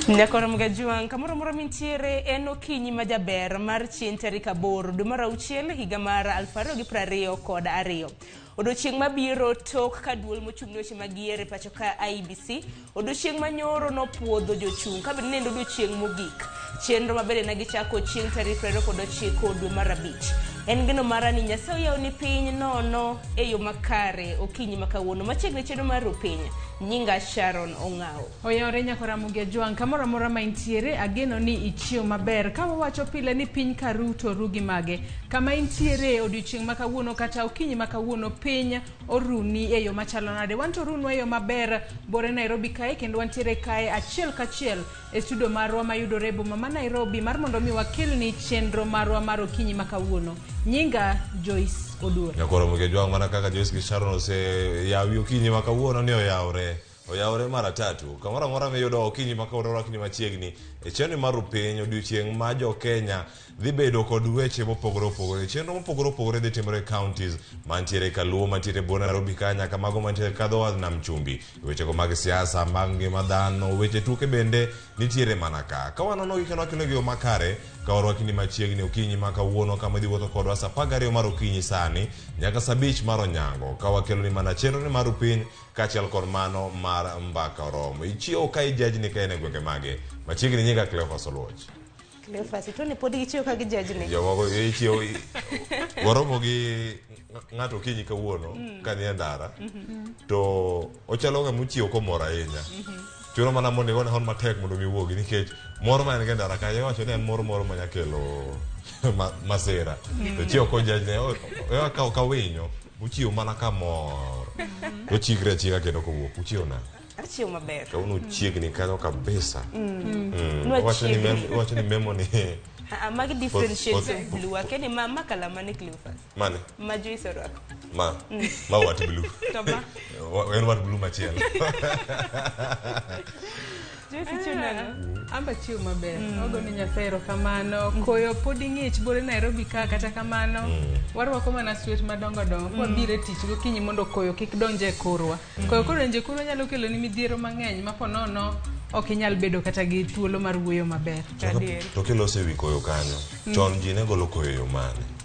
Nyakoro Mgajwang', kamoro amora mintiere en okinyi ma jaber mar chieng' tarik 8 dwe mar 6 higa mar 2022. Odiochieng' mabiro tok ka duol mochung' ne weche mag yiero e pacho ka IEBC, odiochieng' manyoro nopuodho jochung' kabende ne en odiochieng' mogik. Chenro mabende ne gichako chieng' tarik 29 dwe mar 5. En geno mara ni Nyasaye oyawni piny nono e yo makare okinyi ma kawuono. Machiegni chenro mar Rupiny. Nyinga Sharon Ong'awo. Oyawore nyako Ramogi Ajwang', kamoro amora ma intiere, ageno ni ichiew maber. Ka wawacho pile ni piny ka ru to ru gi mage. Kama intiere odiochieng' ma kawuono kata okinyi ma kawuono piny oruni e yo machalo nade? Wan to orunwa e yo maber bore Nairobi kae kendo wantiere kae achiel kachiel e studio marwa mayudore e boma ma Nairobi mar mondo mi wakelni chenro marwa mar okinyi ma kawuono. Nyinga Joyce Oduor. Nyako Ramogi Ajwang' mana kaka Joyce gi Sharon oseyawi okinyi ma kawuono ni oyawre. Oyawore mara tatu. Kamoro amora miyudo okinyi ma kawuono rwakni machiegni e chenro mar Rupiny, odiochieng' ma jo Kenya dhi bedo kod weche mopogore opogore. Chenro mopogore opogore dhi timore e counties mantiere Kaluo, mantiere buo Nairobi ka nyaka mago mantiere kadho wath Nam Chumbi. Wechego mag siasa, mag ngima dhano, weche tuke bende nitiere mana ka. Ka wanono gi kendo wakelo gi yo makare, ka warwakni machiegni okinyi ma kawuono kama idhi wuotho kodwa saa 12 mar okinyi sani nyaka saa 5 mar onyango ka wakeloni mana chenro ni mar Rupiny kaachiel kod mano mar mbaka oromo. Ichiewo ka ijajni ka en e gwenge mage? Machiegni nyinga Cleophas Oluoch. Cleophas, to ni pod gichiewo ka gijajni. Jomoko ichiewo waromo gi ng'ato okinyi kawuono ka ni e ndara to ochalo ng'ama ochiewo komor ahinya. Chuno mana mondo igone hon matek mondo mi iwuogi nikech mor ma en go e ndara kanyo iwacho ni en mor moro manya kelo masira. To chiewo kojajni ka winyo Uchiew mana ka mor. To chikre achika kendo kowuok. Uchiew nade? Achiew maber. Kawuono uchiegni kanyo kabisa. Nwa Wacho ni chiegni. memo, wacho ni memo ni Ah, ah, magi different shades Poth- of blue. Akeni ma ma kala mane Cleophas. mane? Ma Joyce orwako. Ma wat blue. To ma En wat blue machielo. Joyce ichiew nang'o? Amba chiew maber. Wago ni Nyasaye erokamano. Koyo podi ng'ich bore Nairobi ka kata kamano warwako mana swet madongo dongo kwa biro e tich gokinyi mondo koyo kik donj e korwa. Koyo kodonjo e korwa nyalo kelo ni midhiero mang'eny ma po nono ok inyal bedo kata gi thuolo mar wuoyo maber. Adier. To kiloso ewi koyo kanyo, chon ji ne golo koyo e yo mane?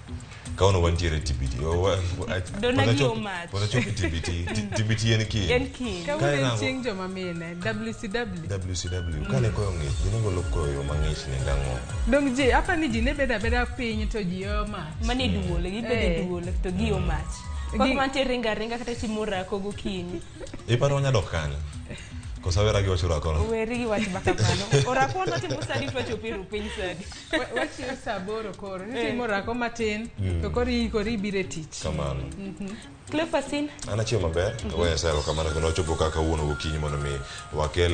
Kawuono wantiere e TBT. Dona gi omach. Pod achopo e TBT. TBT en kiny. En kiny. Kawuono Kae en nang'o? chieng' joma mine, WCW. WCW. Kane koyo ng'ich, ji ne golo koyo mang'ich ni gang'o? Dong ji, apa ni ji ne bedo abeda piny to ji oyo mach. Mane duol, gibedo e Eh. duol to giyo mach. Kok mantie ringa ringa kata timo orako gokinyi. Iparo wanya dok kanyo? Koso awera gi wach orako no? Weri gi wach ma kamano. Orako wan watimo sadi to wachopo e ru piny sadi. Wachiew saa 8 koro. Itimo orako matin to koro iikori ibiro e tich. Kamano. Cleophas in? An achiew maber, agoyo Nyasaye erokamano kendo wachopo ka kawuono gokinyi mondo mi wakel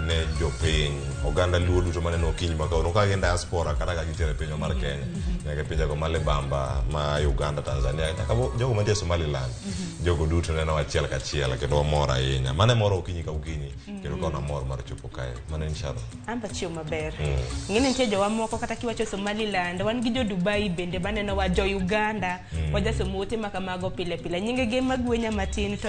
ne jopiny, oganda luo duto maneno okinyi ma kawuono ka gin diaspora kata ka gintiere e pinywa mar Kenya, nyaka e pinjego ma libamba ma Uganda, Tanzania, nyaka jogo mantie Somaliland, jogo duto neno achiel kachiel kendo wamor ahinya. Mano e moro okinyi ka okinyi kendo ka namor mar chopo kae. Mano en Sharon. An be achiew maber. Ing'e ni nitie jowa moko kata kiwacho Somaliland, wan gi jo Dubai bende maneno wa, jo Uganda, wajasomo ote ma kamago pile pile. Nyinge gi ema gwenya matin to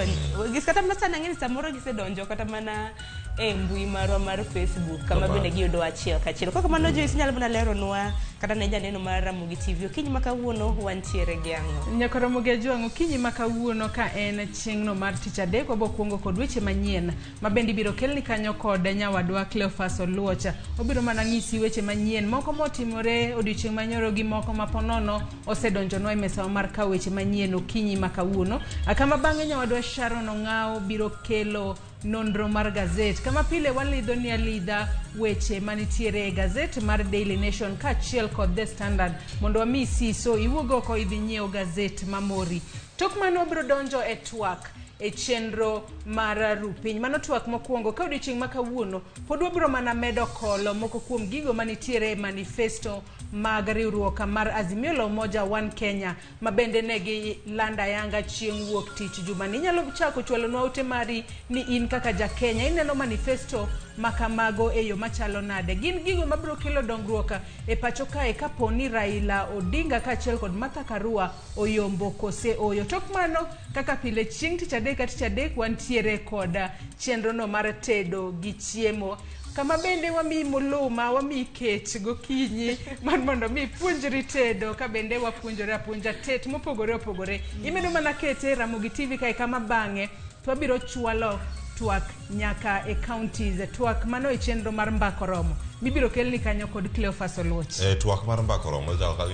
kata mana sani ang'e ni samoro gisedonjo kata mana e mbui marwa mar Facebook kama Kamano. bende giyudo achiel kachiel. Kok kamano Joyce inyalo mana leronwa kata ne janeno mar Ramogi TV okinyi ma kawuono wantiere gi ang'o? Nyaka Ramogi Ajwang' okinyi ma kawuono ka en chieng'no mar tich adek wabo kuongo kod weche manyien ma bende ibiro kelni kanyo kod nyawadwa Cleophas Oluoch. Obiro mana ng'isi weche manyien moko motimore odiochieng' manyoro gi moko ma ponono osedonjonwa e mesawa mar kawo weche manyien okinyi ma kawuono. Kama bang'e nyawadwa Sharon Ong'awo biro kelo nonro mar gazet kama pile walidho ni alidha weche manitiere e gazet mar Daily Nation kaachiel kod The Standard mondo wami siso iwuog oko idhi nyiew gazet mamori. Tok mano wabiro donjo e twak e chenro mar rupiny. Mano twak mokwongo ka odiochieng' ma kawuono pod wabiro mana medo kolo moko kuom gigo manitiere e manifesto mag riwruok mar Azimio la Umoja One Kenya ma bende ne gilando ayanga chieng' wuok tich jumani. Inyalo chako chwalonwa ote mari ni in kaka ja Kenya ineno manifesto ma kamago e yo machalo nade. Gin gigo mabiro kelo dongruok e pacho kae kapo ni Raila Odinga kaachiel kod Martha Karua oyombo kose oyo. Tok mano, kaka pile chieng' tich adek ka tich adek wantiere kod chenro no mar tedo gi chiemo. Kama bende wamiyi muluma, wamiyi kech gokinyi mar mondo mi ipuonjri tedo ka bende wapuonjore apuonja tet mopogore opogore. Imedo mana kete Ramogi TV kae kama bang'e to wabiro chwalo twak nyaka e counties. Twak mano e chenro mar Mbaka Oromo mibiro kelni kanyo kod Cleophas Oluoch. E twak mar Mbaka Oromo chal ka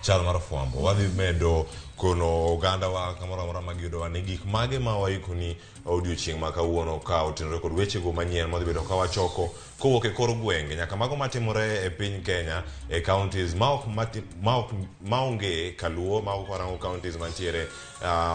chal mar fwambo. Wadhi medo kono oganda wa kamoro amora ma giyudowa ni gik mage ma waikoni odiochieng' ma kawuono ka otenore kod wechego manyien madhi bedo ka wachoko kowuok e kor gwenge nyaka mago matimore e piny Kenya e counties ma ok maonge kaluo ma ok warango counties mantiere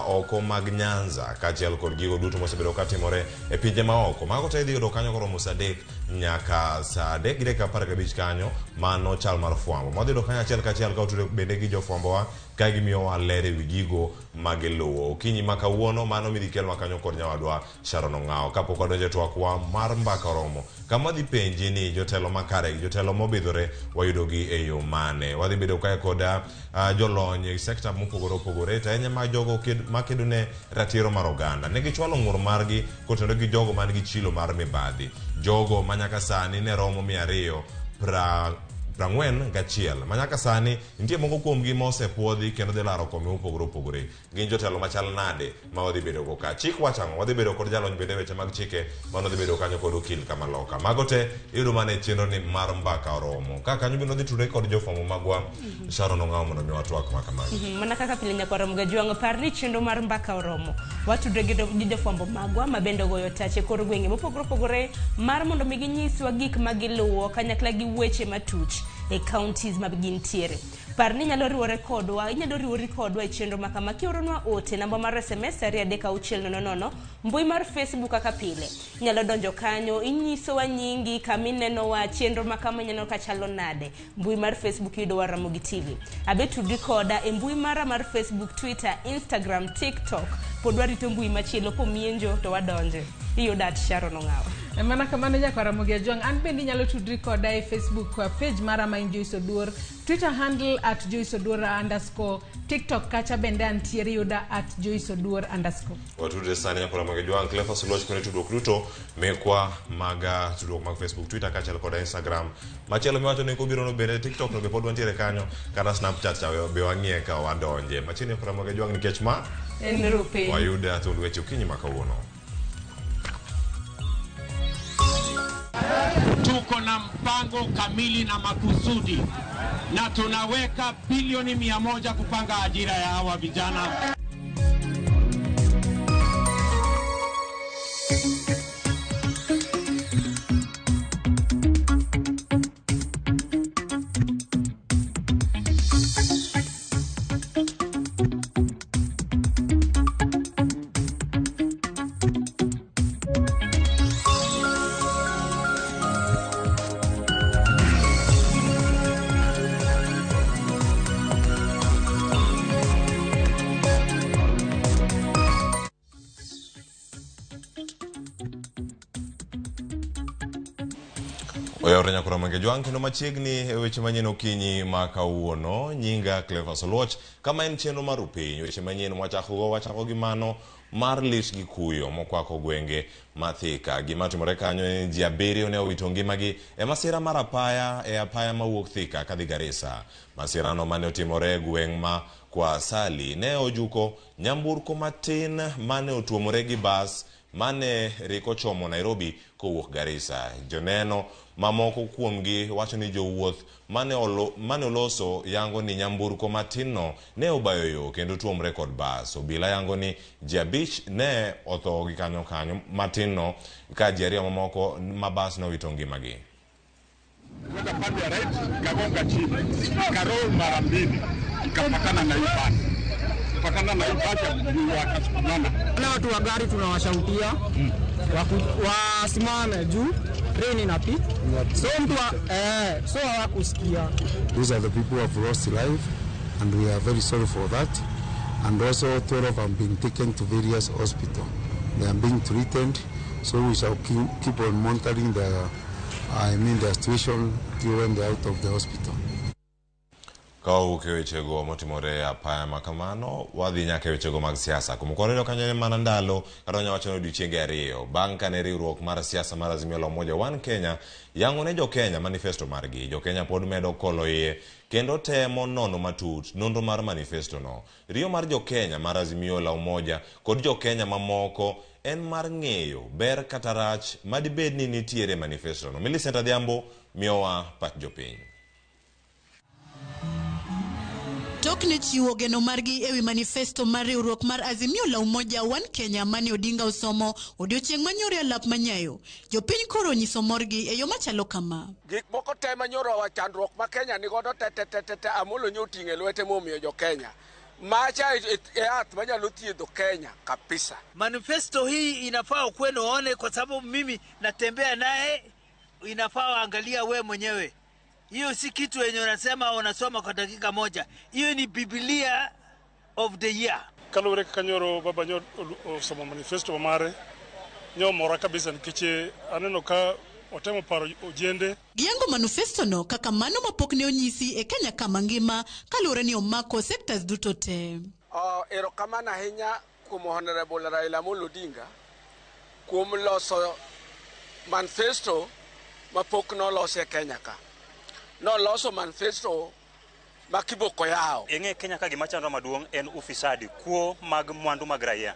oko mag Nyanza kaachiel kod gigo duto mosebedo katimore e pinje maoko. Mago te idhi yudo kanyo koromo saa 3 nyaka saa 3:15 kanyo. Mano chal mar fwambo madhi yudo kanyo achiel kachiel ka otudore bende gi jofwambowa ka gimiyowa ler ewi gigo magiluwo okinyi ma kawuono. Mano midhi kelwa kanyo kod nyawadwa Sharon Ong'awo kapok wadonjo e twakwa mar Mbaka Oromo kama wadhi penji ni jotelo makare gi jotelo mobidhore wayudogi e yo mane. Wadhi bedo kae kod jolony e sekta mopogore opogore to ahinya mag jogo makedo ne ratiro mar oganda. Ne gichwalo ng'ur margi kotenore gi jogo man gi chilo mar mibadhi, jogo ma nyaka sani ne romo 241 ma nyaka sani nitie moko kuomgi ma osepuodhi kendo dhi laro kombe mopogore opogore. Gin jotelo machal nade ma wadhi bedo go ka? Chik wacho ang'o? Wadhi bedo kod jalony bende e weche mag chike mano dhi bedo kanyo kod okil kamaloka. Mago te iyudo mana e chenro ni mar Mbaka Oromo. Ka kanyo bende wadhi tudore kod jofwambo magwa Sharon Ong'awo mondo mi watwak ma kamagi. Mana kaka pile nyakwar Ramogi Ajwang', par ni chenro mar Mbaka Oromo watudre gi jofwambo magwa ma bende ogoyo tach e kor gwenge mopogore opogore mar mondo mi ginyiswa gik ma giluwo kanyakla gi weche matuch e counties ma gintiere. Par ni inyalo riwore kodwa, inyalo riwori kodwa e chenro ma kama kioronwa ote namba mar SMS 23600, mbui mar Facebook kaka pile. Inyalo donjo kanyo, inyisowa nyingi, kama inenowa, chenro ma kama ineno ka chalo nade. Mbui mar Facebook yudowa Ramogi TV. Abe tudri koda e mbui mara mar Facebook, Twitter, Instagram, TikTok. Pod warito mbui machielo komienjo to wadonje. Iyuda at Sharon Ong'awo. Mana kamano nyakwar Ramogi Ajwang', an bende inyalo tudri koda e Facebook page mara ma en Joyce Oduor, Twitter handle @JoyceOduor_, TikTok kacha bende antiere yuda @JoyceOduor_. Watudre sani nyakwar Ramogi Ajwang'. Cleophas Oluoch kone tudruok duto mekwa mag tudruok mag Facebook, Twitter kaachiel kod Instagram. Machielo miwacho ni kobiro no bende TikTok no be pod wantiere kanyo kata Snapchat cha be wang'iye ka wadonje. Machiegni nyakwar Ramogi Ajwang' nikech ma En rupiny. Wayud thuond weche okinyi ma kawuono. Tuko na mpango kamili na makusudi na tunaweka bilioni 100 kupanga ajira ya hawa vijana. Oyawore nyakwar Ramogi Ajwang' kendo machiegni e weche manyien okinyi ma kawuono. Nyinga Cleophas Oluoch kama en chenro mar Rupiny. Weche manyien mwachako go wachako gi mano mar lit gi kuyo mokwako gwenge ma Thika. Gima timore kanyo en ni ji 7 ne owito ngimagi e masira mar apaya e apaya mawuok Thika kadhi Garissa. Masirano mane otimore e gweng' ma Kwasali ne ojuko nyamburko matin mane otuomore gi bas mane riko chomo Nairobi kowuok Garissa. Joneno mamoko kuomgi wacho ni jowuoth mane oloso yango ni nyamburko matin no ne obayo yo kendo tuomre kod bas. Obila yango ni ji 5 ne otho gi kanyo kanyo matin no ka ji 2 mamoko ma bas nowito ngimagi. Kwenda pande ya right ikagonga chini, ikaroll mara mbili, ikapakana na hii basi, pakana na hii basi wakasukumana. Wale watu wa gari tunawashautia wasimame juu train inapita, so mtu so hawakusikia. These are the people who have lost life and we are very sorry for that. And also 12 have been taken to various hospitals. They are being treated, so we shall keep on monitoring their situation till when they are out of the hospital. Ka wawuok e wechego motimore e apaya ma kamano, wadhi nyaka e wechego mag siasa. Kuma koro kanyo en mana ndalo kata wanyalo wacho ni odiochienge ariyo bang' kane riwruok mar siasa mar Azimio la Umoja One Kenya yango ne jo Kenya manifesto margi. Jo Kenya pod medo kolo iye kendo temo nono matut nonro mar manifesto no. Riyo mar jo Kenya mar Azimio la Umoja kod jo Kenya mamoko en mar ng'eyo ber kata rach madibed ni nitiere e manifesto no. Millicent Adhiambo miyowa pach jopiny. Tok ne chiwo geno margi ewi manifesto mar riwruok mar Azimio la Umoja One Kenya mane Odinga osomo odiochieng' manyoro e alap manyayo. Jopiny koro onyiso morgi e yo machalo kama. Gik moko te manyoro wa chandruok ma Kenya nigodo te te te te te Amolo nyo oting'o e lwete momiyo jo Kenya. Macha e yath manyalo thiedho Kenya kabisa. Manifesto hii inafaa ukweli uone, kwa sababu mimi natembea naye, inafaa uangalia we mwenyewe. Hiyo si kitu yenye unasema unasoma kwa dakika moja. Hiyo ni Biblia of the year. Kaluwore kaka nyoro baba nyo osomo manifesto mare, nyo mora kabisa nikech aneno ka otemo paro ojende. Giyango manifesto no kaka mano mapok ne onyisi e Kenya kama ngima kaluwore ni omako sectors duto te. Erokamano ahinya kuom Honorable Raila Amolo Odinga kuom loso manifesto mapok nolos e Kenya ka. Noloso manifesto ma kiboko yao. Ing'e Kenya ka gima chando maduong' en ufisadi, kuo mag mwandu mag raia.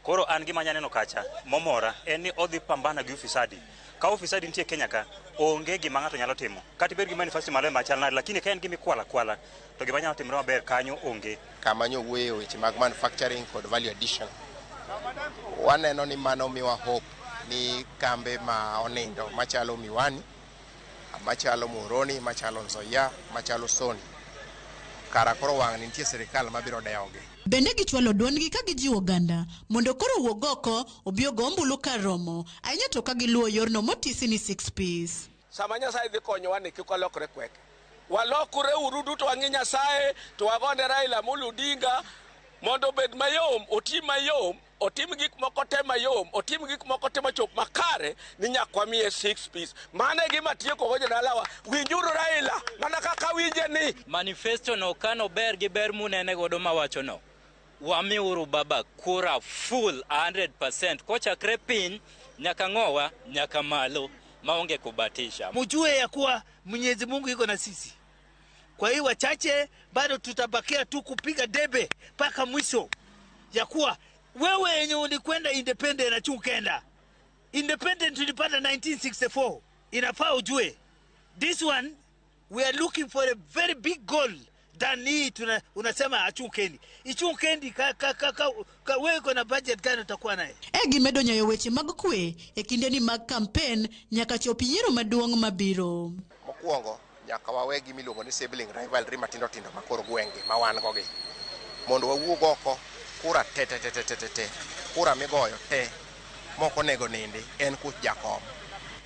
Koro an gima anyaneno kacha momora en ni odhi pambana gi ufisadi. Ka ufisadi nitie Kenya ka, onge gima ng'ato nyalo timo. Kata ibed gi manifesto malo machal nade, lakini ka en gima ikwala kwala, to gima nyalo timore maber kanyo onge. Kama nyowuoye weche mag manufacturing kod value addition. Waneno ni mano miwa hope ni kambe ma onindo machalo Miwani, machalo Muhoroni, machalo Nzoia, machalo Sony. Kara koro wang' ni nitie sirikal mabiro dewogi. Bende gichwalo duondgi ka gijiwo oganda mondo koro owuog oko obi ogo ombulu kar romo, ahinya to ka giluwo yorno motisi ni 6 Ps. Sama Nyasaye dhi konyowa ni kik walokre kweke. Walokre uru duto wang'i Nyasaye to wagone Raila Amolo Odinga mondo obed mayom, oti mayom, otim gik moko te mayom, otim gik moko te machop makare ni nyaka wamiye 6 Ps. Mano e gima tieko go jodalawa. Winjuru Raila mana kaka winje ni. Manifesto no kano ber gi ber munene godo mawacho no. Wamiuru baba kura full 100% kochakre piny nyaka ng'owa nyaka malo maonge kubatisha. Mujue ya kuwa Mwenyezi Mungu yuko na sisi. Kwa hiyo wachache bado tutabakia tu kupiga debe mpaka mwisho ya kuwa wewe yenye ulikwenda independent na chukenda. Independent tulipata 1964. Inafaa ujue. This one we are looking for a very big goal than hii unasema achukendi. Ichukendi ka wewe uko na budget gani utakuwa naye? E gimedo nyayo weche mag kwe e kinde ni mag campaign nyaka chop yiero maduong' mabiro. Mokwongo nyaka wawe gima iluongo ni sibling rivalry matindo tindo makor gwenge ma wan go gi. Mondo wawuog oko kura te te te te te te kura migoyo te moko onego nindi en kuch jakom.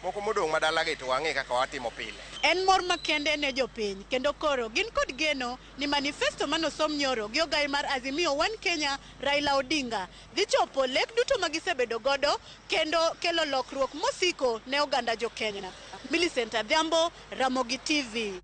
Moko modong' madalagi to wang'e kaka watimo pile. En mor makende ne jopiny kendo koro gin kod geno ni manifesto manosom nyoro gi ogai mar Azimio One Kenya Raila Odinga dhi chopo lek duto magisebedo godo kendo kelo lokruok mosiko ne oganda jo Kenya. Millicent Adhiambo, Ramogi TV.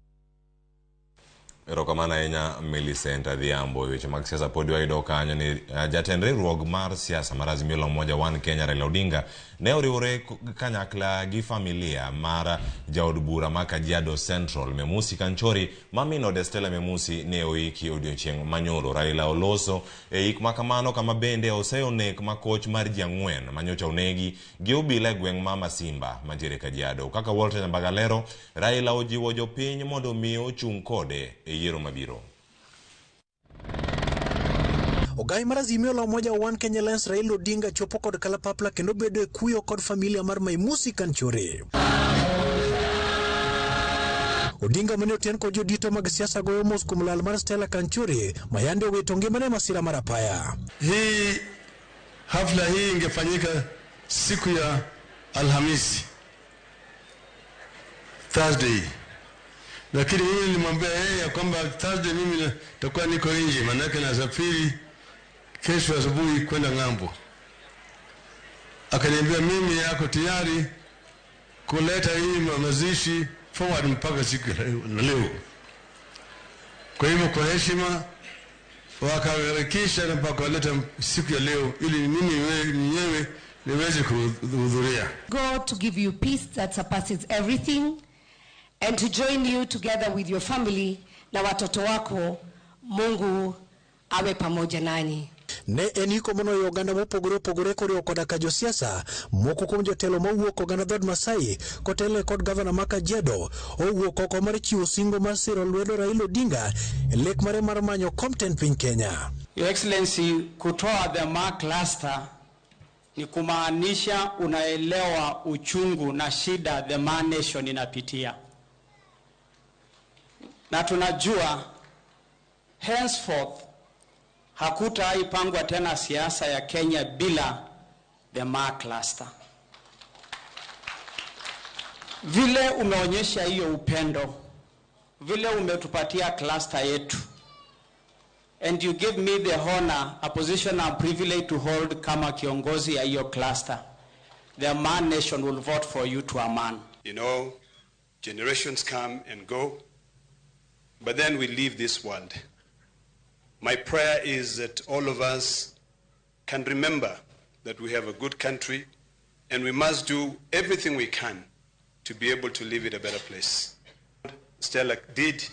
Erokamano ahinya Millicent Adhiambo. Weche mag siasa pod wayudo kanyo ni jatend riwruok mar siasa mar Azimio la Umoja One Kenya Raila Odinga ne oriwore kanyakla gi familia mar jaod bura ma Kajiado Central Memusi Kanchori ma min ode Stella Memusi ne oiki odiochieng' manyoro. Raila oloso e ik makamano kama bende oseyo nek makoch mar ji ang'wen manyocha onegi gi obila e gweng' ma Masimba mantiere Kajiado. Kaka Walter Nyambaga lero, Raila ojiwo jopiny mondo mi ochung' kode e yiero mabiro. Ogai mar Azimio la Umoja One Kenya Alliance Raila Odinga chopo kod kalapapla kendo bedo e kuyo kod familia mar Maimusi Kanchori. Odinga mane otien kod jodito mag siasa goyo mos kuom lal mar Stella Kanchori mayande owito ngimane masira mar apaya. Hii hafla hii ingefanyika siku ya Alhamisi, Thursday, lakini mimi nilimwambia yeye ya kwamba Thursday mimi nitakuwa niko nje, maanake nasafiri kesho asubuhi kwenda ng'ambo. Akaniambia mimi yako tayari kuleta hii mazishi forward mpaka siku ya leo. Kwa hivyo kwa heshima wakaharakisha na mpaka waleta siku ya leo ili mimi mwenyewe niweze kuhudhuria. God to give you peace that surpasses everything and to join you together with your family na watoto wako. Mungu awe pamoja nanyi. Ne en iko moloyo oganda mopogore opogore koriwo koda ka josiasa moko kuom jotelo mawuok oganda dhood Masai kotelne kod gavana ma Kajiado owuok oko mar chiwo singo mar siro lwedo Raila Odinga e lek mare mar manyo kom tend piny Kenya. Your Excellency, kutoa the Maa cluster ni kumaanisha unaelewa uchungu na shida the Maa nation inapitia, na tunajua henceforth hakutaipangwa tena siasa ya Kenya bila the Maa cluster. Vile umeonyesha hiyo upendo, vile umetupatia cluster yetu, and you give me the honor, a position I'm privileged to hold kama kiongozi ya hiyo cluster, the Maa nation will vote for you to a man. You know, generations come and go, but then we leave this world. My prayer is that all of us can remember that we have a good country and we must do everything we can to be able to leave it a better place. Stella did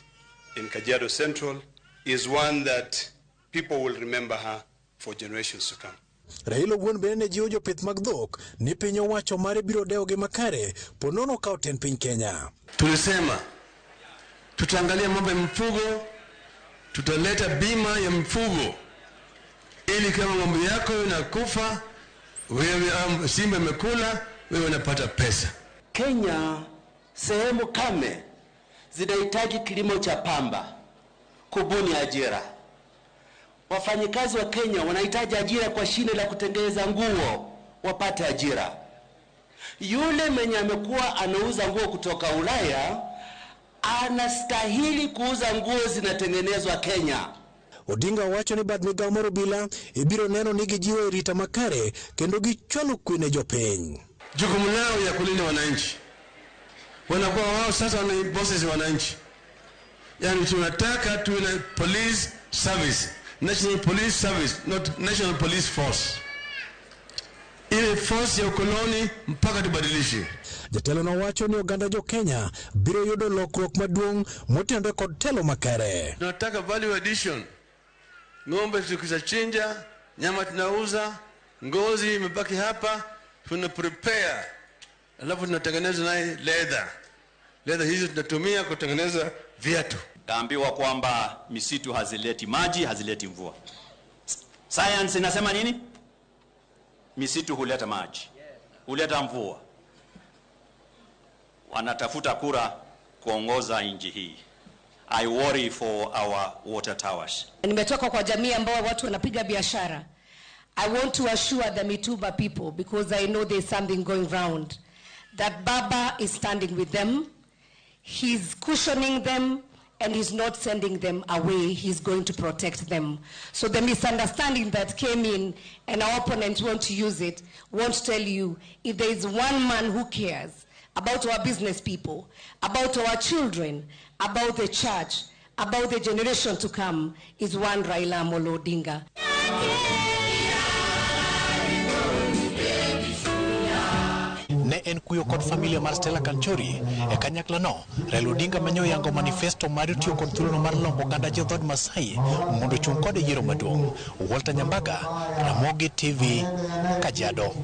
in Kajiado Central is one that people will remember her for generations to come. Raila owuon bende ne jiwo jopith mag dhok ni piny owacho mare biro dewogi makare po nono okawo tend piny Kenya. Tulisema tutaangalia mambo ya mifugo, tutaleta bima ya mifugo ili kama ng'ombe yako inakufa, wewe simba imekula, wewe unapata pesa. Kenya sehemu kame zinahitaji kilimo cha pamba kubuni ajira. Wafanyikazi wa Kenya wanahitaji ajira kwa shine la kutengeneza nguo, wapate ajira. Yule mwenye amekuwa anauza nguo kutoka Ulaya anastahili kuuza nguo zinatengenezwa Kenya. Odinga wacho ni bad migawo mar obila ibiro neno ni gijiwo e rita makare kendo gichwalo kwe ne jopiny. Jukumu lao ya kulinda wananchi, wanakuwa wao sasa wana bosses wananchi. Yani tunataka tuwe na police service, National Police Service, not National Police Force. Ile force ya ukoloni mpaka tubadilishe. Jatelo no wacho ni oganda jo Kenya biro yudo lokruok maduong' motenore kod telo makare. Tunataka value addition. Ng'ombe tukisachinja, nyama tunauza, ngozi imebaki hapa, tuna prepare. Alafu tunatengeneza naye leather. Leather hizi tunatumia kutengeneza viatu. Kaambiwa kwamba misitu hazileti maji, hazileti mvua. Science inasema nini? Misitu huleta maji, huleta mvua. Wanatafuta kura kuongoza nchi hii. I worry for our water towers. Nimetoka kwa jamii ambao watu wanapiga biashara. I want to assure the Mituba people, because I know there's something going round, that Baba is standing with them. He's cushioning them and he's not sending them away. He's going to protect them. So the misunderstanding that came in, and our opponents want to use it, won't tell you if there is one man who cares about our business people, about our children, about the church, about the generation to come, is one Raila Amolo Odinga. Ne en kuyo kod familia mar Stella Kanchori e kanyakla no, Raila Odinga manyo yango manifesto mar tiyo kod thuolono mar lombo oganda jo dhood Masai mondo ochung' kode yiero maduong'. Walter Nyambaga, Ramogi TV, Kajiado.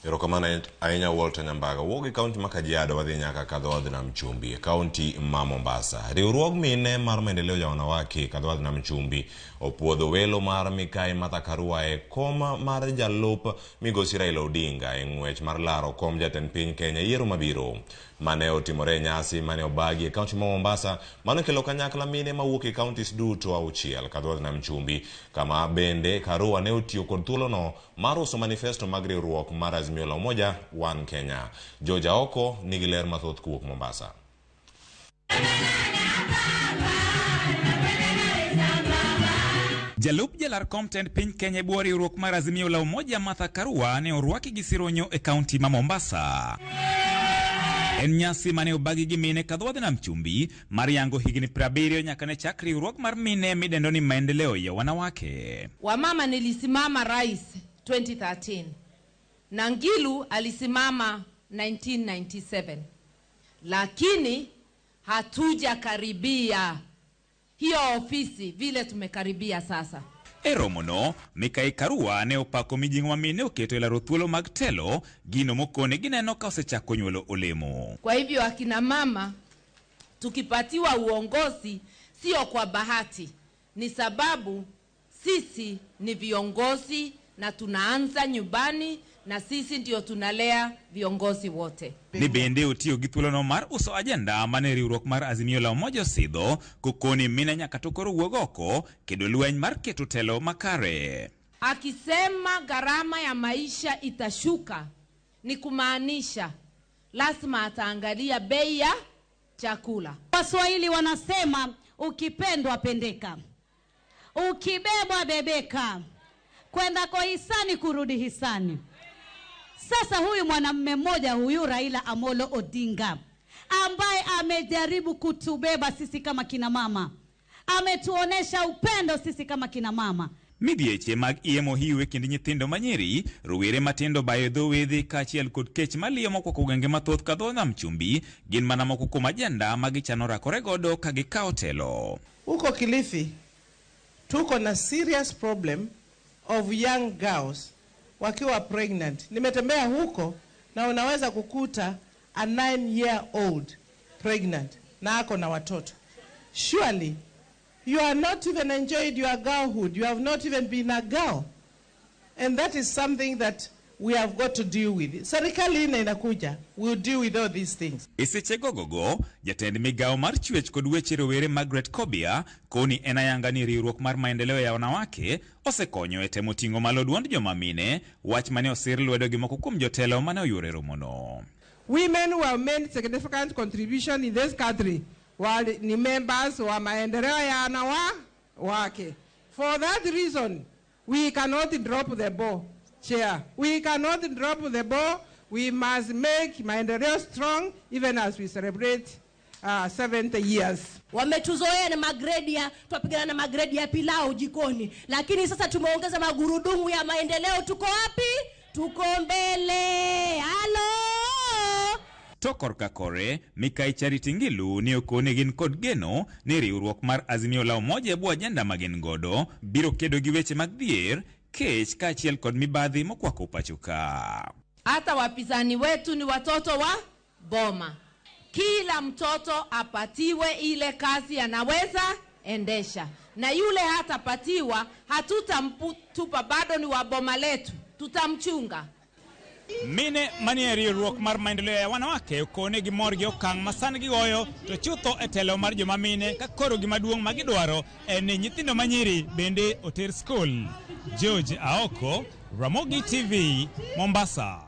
Erokamano ahinya Walter Nyambaga. Wuok e kaunti ma Kajiado wadhi nyaka Kadhowadh Nam Chumbi e kaunti ma Mombasa. Riwruog mine mar maendeleo ya wanawake Kadhowadh Nam Chumbi opuodho welo mar Mikai Martha Karua e kom mar jalup migosi Raila Odinga e ng'wech mar laro kom jatend piny Kenya yiero mabiro. Mane otimore e nyasi mane obagi e kaunti ma Mombasa, mano kelo kanyakla mine mawuok e kauntis duto auchiel Kadhowadh Nam Chumbi, kama bende Karua ne otiyo kod thuolono mar uso manifesto mag riwruok mar Azimio la Umoja One Kenya. George Aoko nigi ler mathoth kowuok Mombasa. Jalup jalar kom tend piny Kenya e bwo riwruok mar Azimio la Umoja Martha Karua ne orwaki gi sironyo e kaunti ma Mombasa. En nyasi mane obagi gi mine kadhodh nam chumbi mar yango higni 70 nyaka ne chak riwruok mar mine midendo ni Maendeleo ya Wanawake. Wamama nilisimama rais 2013 na Ngilu alisimama 1997, lakini hatujakaribia hiyo ofisi vile tumekaribia sasa. E romono, Mikai Karua ne opako mijing'o ma mine oketo e laro thuolo mag telo, gino mokone gineno ka osechako nyuolo olemo. Kwa hivyo akina mama tukipatiwa uongozi sio kwa bahati, ni sababu sisi ni viongozi na tunaanza nyumbani na sisi ndio tunalea viongozi wote. Ni bende otiyo gi thuolono mar uso ajenda mane riwruok mar Azimio la Umoja osidho kokoni mine nyaka to koro wuog oko kedo lweny mar keto telo makare. Akisema gharama ya maisha itashuka ni kumaanisha lazima ataangalia bei ya chakula. Waswahili wanasema ukipendwa pendeka, ukibebwa bebeka, kwenda kwa hisani kurudi hisani. Sasa huyu mwanamume mmoja huyu Raila Amolo Odinga ambaye amejaribu kutubeba sisi kama kina mama, ametuonesha upendo sisi kama kina mama. Midhieche mag iye mohiu e kind nyithindo manyiri, rowere matindo bayo dho wedhe kaachiel kod kech maliyo mokwako gwenge mathoth ka dho nam chumbi gin mana moko kuom ajenda ma gichano rakore godo ka gikawo telo. Huko Kilifi tuko na serious problem of young girls wakiwa pregnant. Nimetembea huko na unaweza kukuta a 9-year-old pregnant na ako na watoto. Surely you are not even enjoyed your girlhood. You have not even been a girl. And that is something that we have got to deal with. Serikali ina inakuja, we'll deal with all these things. E seche gogogo, jatend migawo mar chwech kod weche rowere Margaret Kobia koni en ayanga ni riwruok mar Maendeleo ya Wanawake osekonyo e temo ting'o malo duond joma mine, wach mane osir lwedo gi moko kuom jotelo mane oyuoro e romono. Women who have made significant contribution in this country ni members wa Maendeleo ya Wanawake. For that reason, we cannot drop the ball. Chair, we cannot drop the ball. We must make Maendeleo strong even as we celebrate 70 years. Wametuzoea na magredi ya, twapigana na magredi ya pilau jikoni, lakini sasa tumeongeza magurudumu ya maendeleo. Tuko wapi? Tuko mbele. Halo. To korka kore, Mikai Charity Ngilu ni okone gin kod geno ni riwruok mar Azimio la Umoja e bwo ajenda ma gin godo biro kedo gi weche mag dhier, kech kaachiel kod mibadhi mokwako pacho ka. Hata wapinzani wetu ni watoto wa boma. Kila mtoto apatiwe ile kazi anaweza endesha, na yule hatapatiwa hatutamtupa, bado ni wa boma letu, tutamchunga. Mine manie riwruok mar Maendeleo ya Wanawake okone gi mor gi okang' ma sani gigoyo to chutho e telo mar joma mine ka koro gima duong' ma gidwaro en ni nyithindo manyiri bende oter skul. George Aoko, Ramogi TV, Mombasa.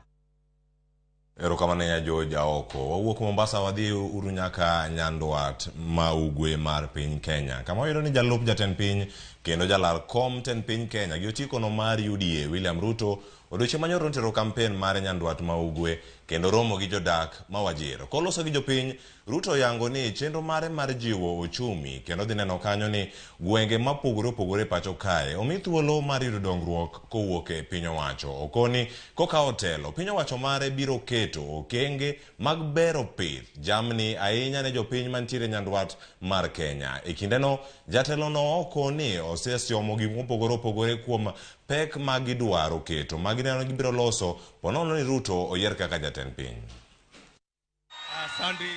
Erokamano ya George Aoko. Wawuok Mombasa wadhi uru nyaka Nyandwat ma ugwe mar piny Kenya, kama wayudo ni jalup jatend piny kendo jalar kom tend piny Kenya gi otiko no mar UDA William Ruto odiochieng' manyoro notero kampen mare Nyandwat ma ugwe kendo romo gi jodak ma Wajir. Koloso gi jopiny, Ruto oyango ni chenro mare mar jiwo ochumi kendo dhi neno kanyo ni gwenge mapogore opogore pacho kae omi thuolo mar yudo dongruok kowuok e piny owacho. Okoni kokawo telo, piny owacho mare biro keto okenge mag bero pith jamni ahinya ne jopiny mantiere Nyandwat mar Kenya. E kindeno, jatelono okoni osesiomo gik mopogore opogore kuom pek ma gidwaro keto ma gineno gibiro loso ponono ni Ruto oyier kaka jatend piny.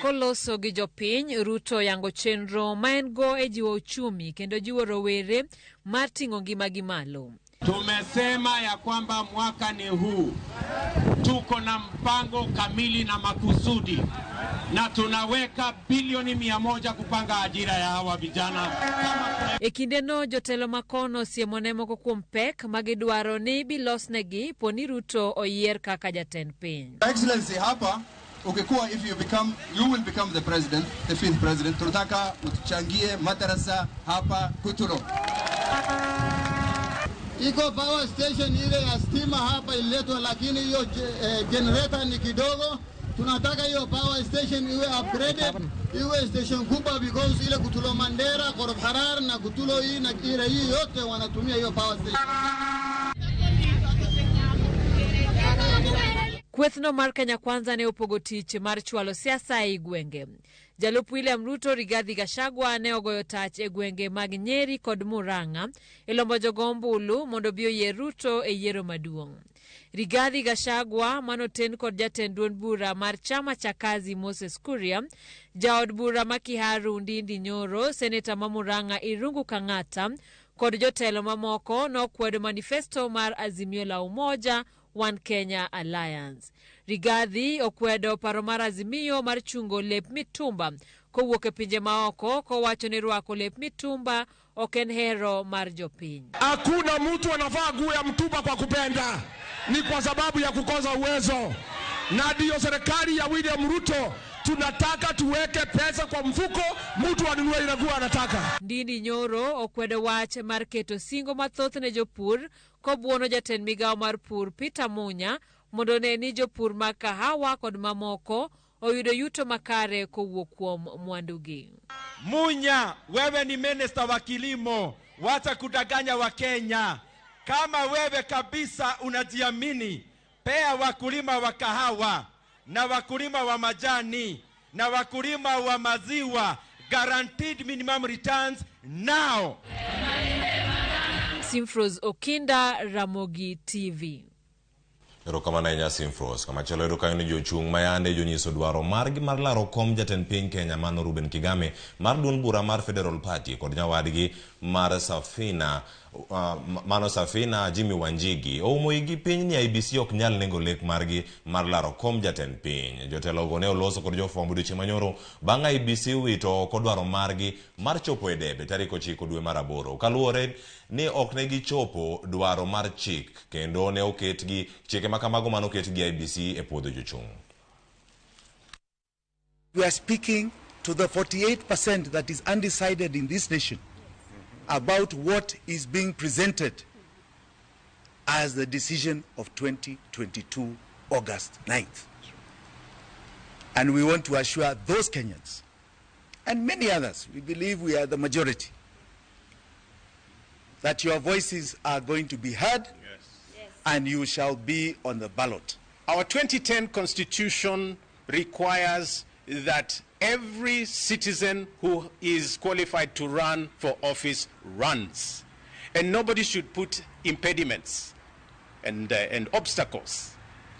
Koloso gi jopiny, Ruto yango chenro ma en go e jiwo uchumi kendo jiwo rowere mar ting'o ngimagi malo. Tumesema ya kwamba mwaka ni huu, tuko na mpango kamili na makusudi, na tunaweka bilioni 100 kupanga ajira ya hawa vijana. E kindeno jotelo makono siemone moko kuom pek magidwaro ni bilosnegi poni Ruto oyier kaka jatend piny. Excellency, hapa ukikuwa, if you become, you will become the president, the fifth president, tunataka utuchangie madarasa hapa Kutulo. Iko power station ile ya stima hapa ililetwa, lakini hiyo generator ni kidogo. Tunataka hiyo power station iwe upgraded, iwe station kubwa because ile Kutulo Mandera, Korof Harar na Kutulo hii na Kira hii yote wanatumia hiyo power station. Kwethno mar Kenya Kwanza ne opogo tich mar chwalo siasa ei gwenge. Jalup William Ruto Rigathi Gachagua ne ogoyo tach e gwenge mag Nyeri kod Murang'a e lombo jogo ombulu mondo obi oyier Ruto e yiero maduong'. Rigathi Gachagua manoten kod jatend duond bura mar chama cha Kazi Moses Kuria, jaod bura ma Kiharu Ndindi Nyoro, seneta ma Murang'a Irungu Kang'ata kod jotelo mamoko nokwedo manifesto mar Azimio la Umoja One Kenya Alliance. Rigathi okwedo paro mar Azimio mar chungo lep mitumba kowuok e pinje maoko kowacho ni rwako lep mitumba ok en hero mar jopiny. Hakuna mtu anavaa nguo ya mtumba kwa kupenda, ni kwa sababu ya kukosa uwezo. Na ndiyo serikali ya William Ruto tunataka tuweke pesa kwa mfuko, mtu anunue ile nguo anataka. Ndindi Nyoro okwedo wach mar keto singo mathoth ne jopur kobuono jatend migawo mar pur Peter Munya mondo one ni jopur mag kahawa kod mamoko oyudo yuto makare kowuok kuom mwandugi. Munya, wewe ni minister wa kilimo, wacha kudanganya wa Kenya. Kama wewe kabisa unajiamini, pea wakulima wa kahawa na wakulima wa majani na wakulima wa maziwa guaranteed minimum returns now. Simfros Okinda, Ramogi TV. Erokamano ahinya Simfros. Kamachielo yudo kanyo ni jochung' ma yande jonyiso dwaro margi mar laro kom jatend piny Kenya mano Ruben Kigame mar duond bura mar Federal Party kod nyawadgi mar Safina mano Safina Jimmy Wanjigi oumo igi piny ni IEBC ok nyal nego lek margi mar laro kom jatend piny. Jotelogo ne oloso kod jofwambo odiochieng' manyoro bang' IEBC wito oko dwaro margi mar chopo e debe tarik 9 dwe mar 8 kaluwore ni ok ne gichopo dwaro mar chik kendo ne oketgi chike makamago mane oket gi IEBC e puodho jochung'. We are speaking to the 48% that is undecided in this nation about what is being presented as the decision of 2022, August 9th. And we want to assure those Kenyans and many others, we believe we are the majority, that your voices are going to be heard. Yes. And you shall be on the ballot. Our 2010 Constitution requires that every citizen who is qualified to run for office runs. And nobody should put impediments and obstacles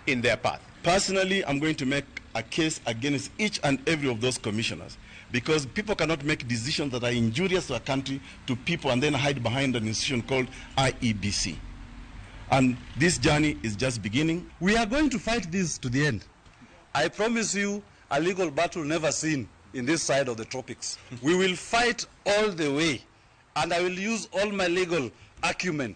in their path. Personally, I'm going to make a case against each and every of those commissioners, because people cannot make decisions that are injurious to a country, to people, and then hide behind an institution called IEBC. And this journey is just beginning. We are going to fight this to the end. I promise you, a legal battle never seen in this side of the tropics. We will fight all the way, and I will use all my legal acumen.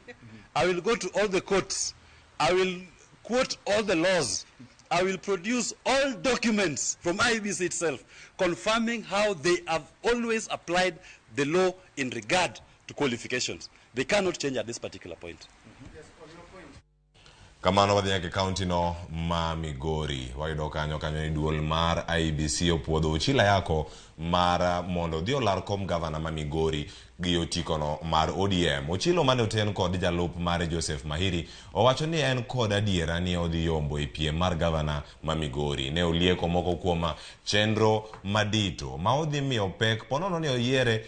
I will go to all the courts. I will quote all the laws. I will produce all documents from IEBC itself, confirming how they have always applied the law in regard to qualifications. They cannot change at this particular point. Kamano wadhi nyaka e kaunti no ma Migori. Wayudo kanyo ni duol mar IEBC opuodho Ochila Yako mar mondo odhi olar kom gavana ma Migori gi otikono mar ODM. Ochilo mane oten kod jalup mare Joseph Mahiri owacho ni en kod adiera ni odhi yombo e piem mar gavana ma Migori. Ne olieko moko kuom chenro madito ma odhi miyo pek ponono ni oyiere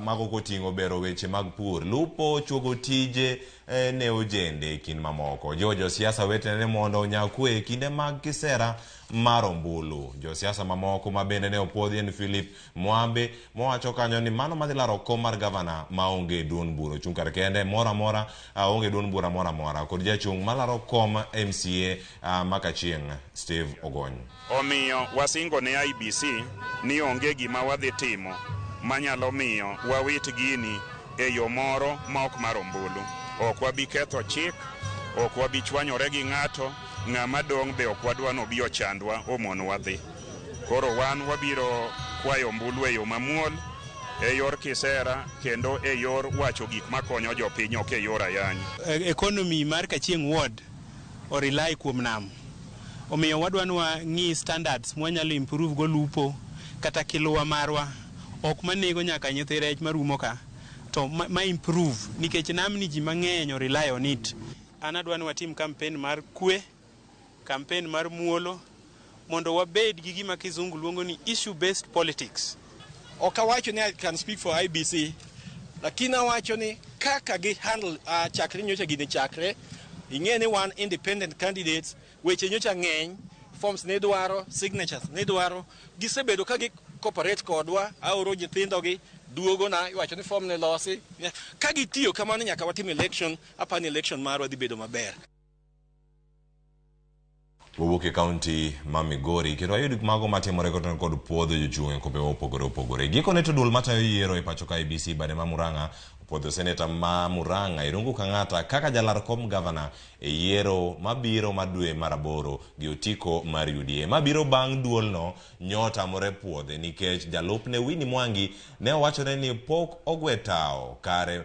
mago koting'o bero weche mag pur, lupo, chuogo tije ne ojende e kind mamoko. Josiasa wetene mondo onyakwe e kinde mag kisera mar ombulu. Josiasa mamoko ma bende ne opuodhi en Philip Mwambe mowacho kanyo ni mano madhi laro kom mar gavana maonge duond bura ochung' kar kende moro amora, onge duond bura moro amora, kod jachung' malaro kom MCA ma Kachieng' Steve Ogony. Omiyo wasingo ne IEBC ni onge gima wadhi timo manyalo miyo wawit gini e yo moro ma ok mar ombulu. Ok wabi ketho chik, ok wabi chwanyore gi ng'ato, ng'ama dong' be ok wadwa nobi ochandwa omonwa dhi. Koro wan wabiro kwayo ombulu e yo mamuol, e yor kisera, kendo e yor wacho gik makonyo jopiny, ok e yor ayany. Economy mar Kachieng' Ward orely kuom nam. Omiyo wadwa ni wang'i standards mwanyalo improve go lupo kata kiluwa marwa ok manego nyaka nyithi rech marumo ka to ma, ma improve nikech namni ji mang'eny o rely on it. An adwa ni watim campaign mar kwe, campaign mar muolo mondo wabed gi gima kizungu luongo ni issue based politics. Ok awacho ni I can speak for IEBC, lakini awacho ni kaka gi handle chakre nyocha gini chakre, ing'e ni wan independent candidates, weche nyocha ng'eny, forms ne dwaro, signatures ne dwaro, gisebedo ka gi cooperate kodwa, aoro nyithindogi duogo na iwacho ni form ne losi. Ka gitiyo kamano nyaka watim election, apani election marwa dhi bedo maber. Wawuok e kaunti ma Migori kendo wayud mago matimore kotenore kod puodho jochung' e kombe mopogore opogore. Gikone to duol matayo yiero e pacho ka IEBC bade ma Murang'a opuodho seneta ma Murang'a Irungu Kang'ata kaka jalar kom gavana e yiero mabiro mar dwe mar aboro gi otiko mar UDA. Mabiro bang' duolno nyotamore puodhe nikech jalupne Winnie Mwangi ne owachone ni pok ogwe tawo kare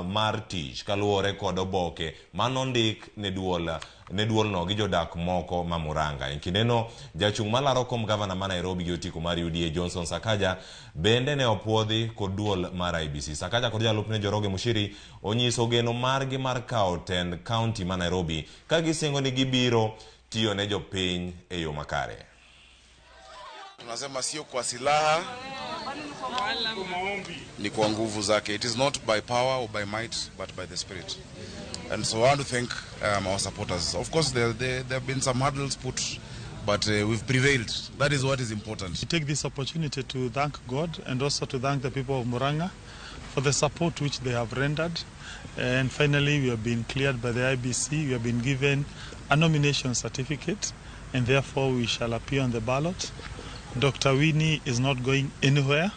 mar tich kaluwore kod oboke manondik ne duol ne duolno gi jodak moko ma Murang'a. E kindeno, jachung' malaro kom gavana ma Nairobi gi otiko mar UDA Johnson Sakaja bende ne opuodhi kod duol mar IEBC. Sakaja kod jalupne Njoroge Muchiri onyiso geno margi mar kawo tend kaunti ma Nairobi ka gisingo ni gibiro tiyo ne jopiny e yo makare. Tunasema sio kwa silaha, ni kwa nguvu zake. It is not by power or by might, but by the Spirit. And so I want to thank our supporters. Of course, there have been some hurdles put, but we've prevailed. That is what is important. We take this opportunity to thank God and also to thank the people of Murang'a for the support which they have rendered. And finally, we have been cleared by the IEBC. We have been given a nomination certificate, and therefore we shall appear on the ballot. Dr. Winnie is not going anywhere.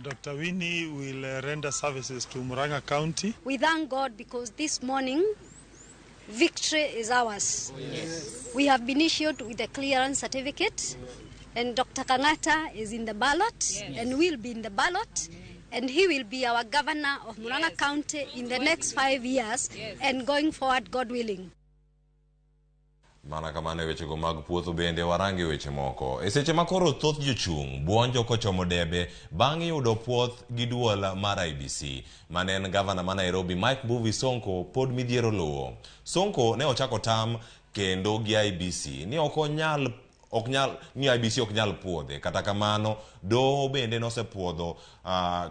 Dr. Winnie will render services to Murang'a County. We thank God because this morning, victory is ours. Yes. We have been issued with a clearance certificate, and Dr. Kang'ata is in the ballot and will be in the ballot, and he will be our governor of Murang'a County in the next 5 years and going forward, God willing. Mana kamano e wechego mag puotho bende warange weche moko. E seche ma koro thoth jochung' buonjo kochomo debe bang' yudo puoth gi duol mar IEBC. Mane en gavana ma Nairobi Mike Mbuvi Sonko pod midhiero luwo. Sonko ne ochako tam kendo gi IEBC ni ok onyal ok nyal ni IEBC ok nyal puodhe. Kata kamano doho bende nosepuodho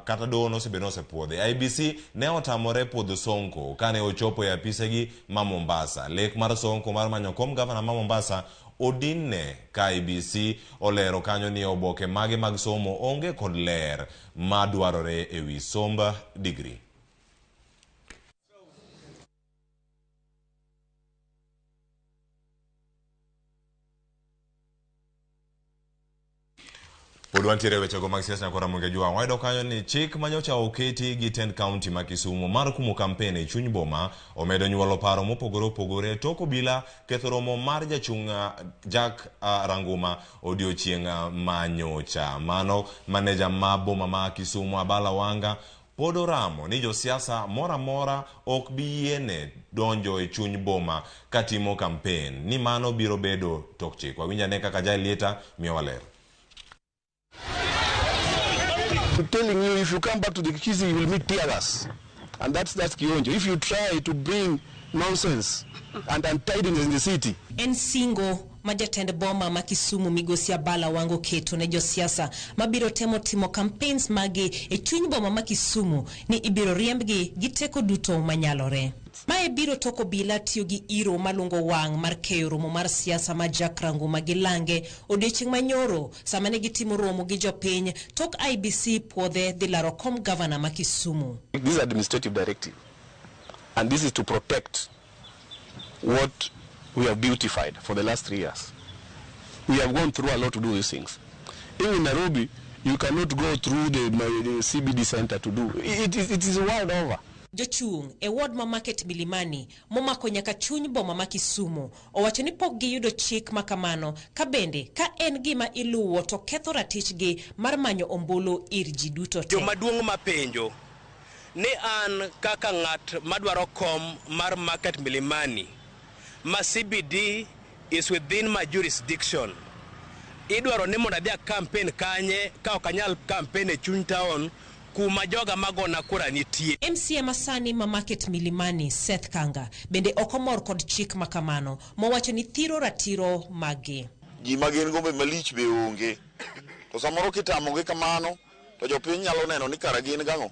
kata doho nosebedo nosepuodhe. IEBC ne otamore puodho Sonko kane ochopo e apisegi ma Mombasa. Lek mar Sonko mar manyo kom gavana ma Mombasa odinne ka IEBC olero kanyo ni oboke mage mag somo onge kod ler madwarore ewi somb degree. Pod wantiere e wechego mag siasa nyakora Ramogi Ajwang'. Wayudo kanyo ni chik manyocha oketi gi tend kaunti ma Kisumu mar kumo kampen e chuny boma omedo nyuolo paro mopogore opogore tok obila ketho romo mar jachung' Jack Ranguma odiochieng' manyocha. Mano maneja ma boma ma Kisumu Abala Wanga pod oramo ni josiasa moro amora ok bi yiene donjo e chuny boma katimo kampen ni mano biro bedo tok chik. Wawinj ane kaka Jael Lieta miyowa ler. I'm telling you, if you come back to the Kisii, you will meet tear gas. And that's Kionjo. If you try to bring nonsense and untidiness in the city. En singo ma jatend boma ma Kisumu migosi Abala Wango keto ne josiasa mabiro temo timo campaigns magi e chuny boma ma Kisumu ni ibiro riembgi gi teko duto manyalore. Mae biro tok obila tiyo gi iro malungo wang' mar keyo romo mar siasa ma Jack Ranguma gi Lange odiochieng' manyoro sama ne gitimo romo gi jopiny tok IEBC puodhe dhi laro kom gavana ma Kisumu. This is administrative directive, and this is to protect what we have beautified for the last 3 years. We have gone through a lot to do these things. Even in Nairobi, you cannot go through the CBD center to do. It is world over. Jochung' e ward ma Market Milimani momako nyaka chuny boma ma Kisumu owacho ni pok giyudo chik ma kamano ka bende ka en gima iluwo to ketho ratichgi mar manyo ombulu ir ji duto te. Joma duong' mapenjo ni an kaka ng'at madwaro kom mar Market Milimani Ma CBD is within my jurisdiction. Idwaro ni mondo adhi a campaign kanye ka ok anyal campaign e chuny town kuma joga magona kura nitie. MCA masani ma Market Milimani Seth Kanga bende ok omor kod chik makamano mowacho ni thiro ratiro maggi. Ji ma gin gombe malich be onge. To samoro kitamogi kamano to jopiny nyalo neno ni kara gin gang'o.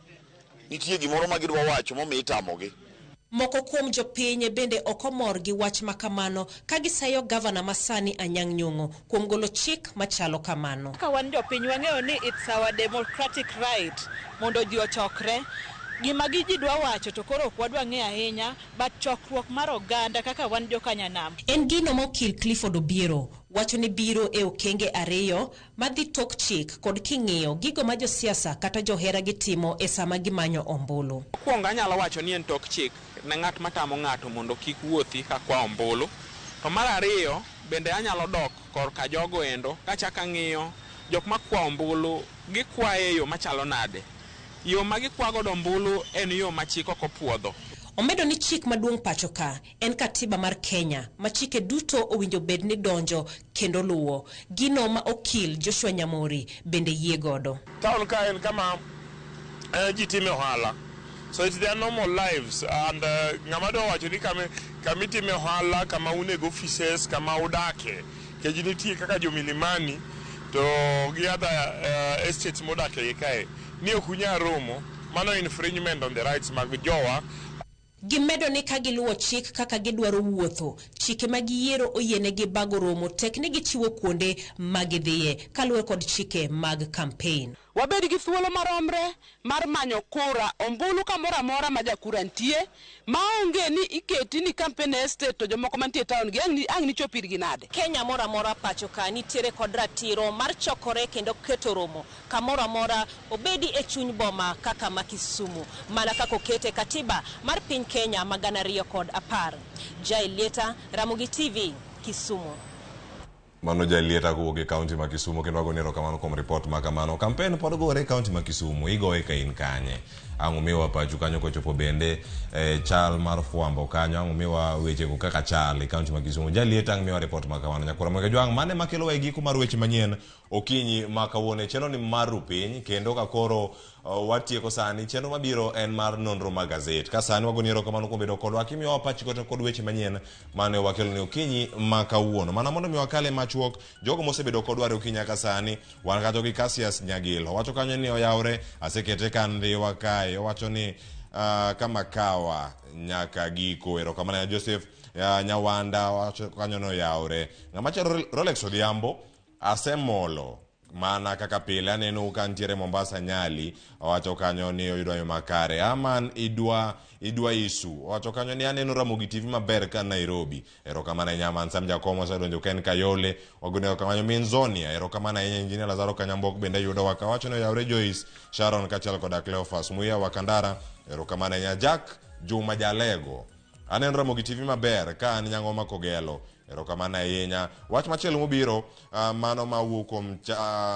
Nitie gimoro ma gidwa wacho momiyo itamogi. Moko kuom jopiny bende ok omor gi wach makamano ka gisayo gavana masani Anyang' Nyong'o kuom golo chik machalo kamano. Kaka wan jopiny wang'eyo ni it's our democratic right mondo ji ochokre. Gima gi ji dwa wacho to koro ok wadwa ng'eyo ahinya, but chokruok mar oganda kaka wan jokanyanam. En gino ma okil Clifford Obiero wacho ni biro e okenge ariyo madhi tok chik kod king'iyo gigo ma josiasa kata johera gitimo e sama gimanyo ombulu. Mokwongo anyalo wacho ni en tok chik ne ng'at matamo ng'ato mondo kik wuothi ka kwa ombulu. To mar ariyo bende anyalo dok korka jogo endo kachako ang'iyo jok makwa ombulu gikwaye e yo machalo nade. Yo ma gikwa godo ombulu en yo ma chik ok opuodho. Omedo ni chik maduong' pacho ka en katiba mar Kenya ma chike duto owinjo bed ni donjo kendo luwo. Gino ma okil Joshua Nyamori bende yie godo. Town ka en kama ji time ohala. So it's their normal lives and ng'ama dwa wacho ni kama itime ohala, kama unego offices, kama udake. Nikech nitie kaka jo Milimani to gi other estates modak e kae ni ok unyal romo, mano infringement on the rights mag jowa. Gimedo ni ka giluwo chik kaka gidwaro wuotho, chike mag yiero oyienegi bago romo tek ni gichiwo kuonde ma gidhiye kaluwore kod chike mag campaign. Wabed gi thuolo maromre mar manyo kura ombulu kamoro amora ma jakura nitie, maonge ni iketi ni campaign estate to jomoko mantie e town gi ang' nichop irgi nade. Kenya moro amora pacho ka nitiere kod ratiro mar chokore kendo keto romo kamoro amora obedi e chuny boma kaka ma Kisumu, mana kaka okete katiba mar piny Kenya ma 2010. Jael Lieta, Ramogi TV, Kisumu. Mano Jael kowuok e kaunti ma Kisumu kendo wagoni erokamano kuom ripot ma kamano. Kampen pod gore e kaunti ma Kisumu, igoye ka in kanye? Ang' umiwa pachu kanyo kochopo bende chal mar fwambo kanyo, ang' umiwa wechego kaka chal e kaunti ma Kisumu. Jael ang' miwa ripot ma kamano. Nyakwara Mwega Jwang', mane makelowa e giko mar weche manyien okinyi ma kawuono. Chenro ni mar rupiny kendo ka koro watieko sani, chenro mabiro en mar nonro mag gazet. Ka sani wagoni erokamano kuom bedo kodwa, kimiyowa pachi kata kod weche manyien mane wakelo ni okinyi ma kawuono. Mana mondo mi wakale machuok, jogo mosebedo kodwa e okinyi nyaka sani, wan kacho gi Cassius Nyagil. Owacho kanyo ni oyawre, asekete ka ndhiwa kae. Owacho ni kama kawa nyaka giko. Erokamano ya Joseph Nyawanda, owacho kanyo ni oyawre. Ng'ama chielo Rolex Odhiambo, asemolo mana kaka pile aneno ka nitiere Mombasa Nyali, owacho kanyo ni oyudo yo makare. Aman idwa isu, owacho kanyo ni aneno Ramogi TV maber ka Nairobi. Erokamano ahinya Aman Sam Jakomo osedonjo ka en Kayole. Wagone erokamano Minzonia, erokamano ahinya Engineer Lazaro Kanyambok bende yudowa ka. Owacho ni oyawre Joyce Sharon kaachiel koda Cleophas Muya wa Kandara, erokamano ahinya Jack Juma Jalego. Aneno Ramogi TV maber ka an Nyang'oma Kogelo. Erokamano ahinya. Wach machielo mobiro mano mawuok kuom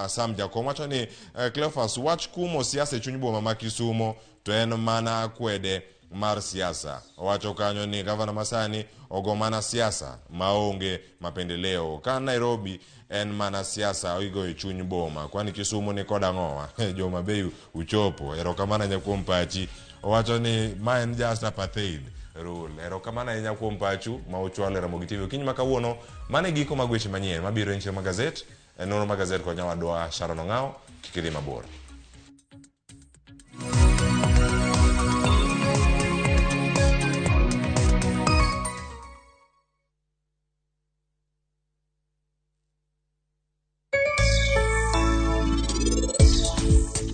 Sam Jakom wacho ni Cleophas, wach kumo siasa e chuny boma ma Kisumo to en mana akwede mar siasa. Owacho kanyo ni gavana masani ogo mana siasa maonge mapendeleo. Ka Nairobi en mana siasa oigo e chuny boma, kwani Kisumu ni kod ang'owa? Joma Bay uchopo. Erokamano ahinya kuom pachi. Owacho ni ma en just apartheid rule. Erokamano ahinya kuom pachu ma uchwalo e Ramogi TV okinyi ma kawuono. Mano e giko mag weche manyien mabiro en chenro mag gazet, en nonro mag gazet kod nyawadwa Sharon Ong'awo. Kik idhi mabor.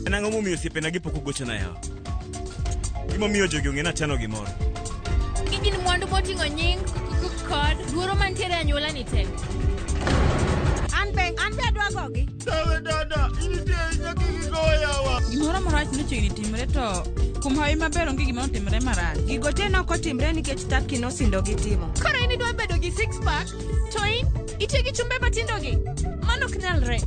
En ang'o momiyo osiepena gi pok ogochona yawa? Gimomiyo jogi ong'e ni achano gimoro. Gin mwandu moting'o nying kod luoro mantiere e anyuola ni te. An be adwa gogi. Dawe dada, in nitie ahinya kik igoyawa. Gimoro marach nochiegni timre to kuom hawi maber onge gima notimre marach. Gigo te nok otimre nikech Turkey nosindo gi timo. Koro in idwa bedo gi six pack to in itiyo gi chumbe matindo gi. Mano ok nyalre.